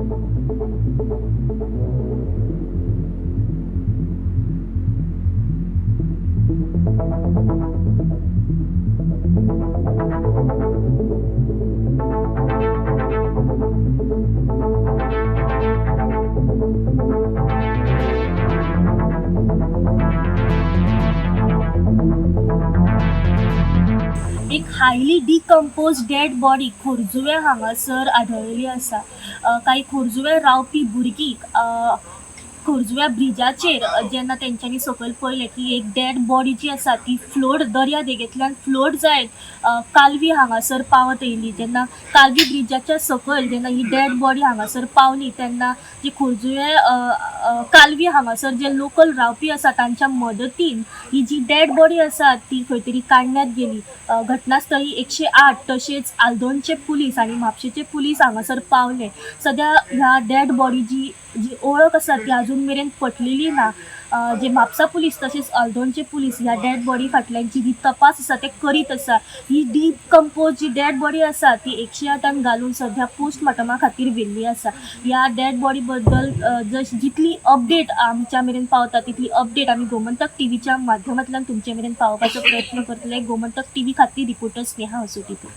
एक highly decompose dead body खोर्जुव्या हांगासर आढळलेली आसा. कांय खोर्जुव्या रावपी भुरगीं खोर्जुव्या ब्रिजाचेर जेन्ना तेंच्यांनी सकयल पळयलें की एक डेड बॉडी जी आसा ती फ्लोट दर्या देगेंतल्यान फ्लोट जायत कालवी हांगासर पावत येयली. जेन्ना कालवी ब्रिजाच्या सकयल जेन्ना ही डेड बॉडी हांगासर पावली तेन्ना जी खोर्जुवें कालवी हांगासर जे लोकल रावपी आसा तांच्या मदतीन ही जी डेड बॉडी आसा ती खंय तरी काडण्यात गेली. घटनास्थळी 108 तशेंच आल्दोनचे पुलीस आनी म्हापशेचे पुलीस हांगासर पावले. सद्या ह्या डेड बॉडीची जी ओळख आसा ती अजून मेरेन पटलेली ना. जे म्हापसा पुलीस तशेंच आल्दोनचे पुलीस ह्या डेड बॉडी फाटल्यानची जी तपास आसा ते करीत आसा. ही डिकम्पोज जी डेड बॉडी आसा ती 108 घालून सद्या पोस्टमार्टमा खातीर व्हेल्ली आसा. ह्या डेड बॉडी बद्दल जितली अपडेट आमच्या मेरेन पावता तितली अपडेट आमी गोमंतक टीव्हीच्या माध्यमांतल्यान तुमचे मेरेन पावोवपाचो प्रयत्न करतले. गोमंतक टीव्ही खातीर रिपोर्टर स्नेहा असोटीकर.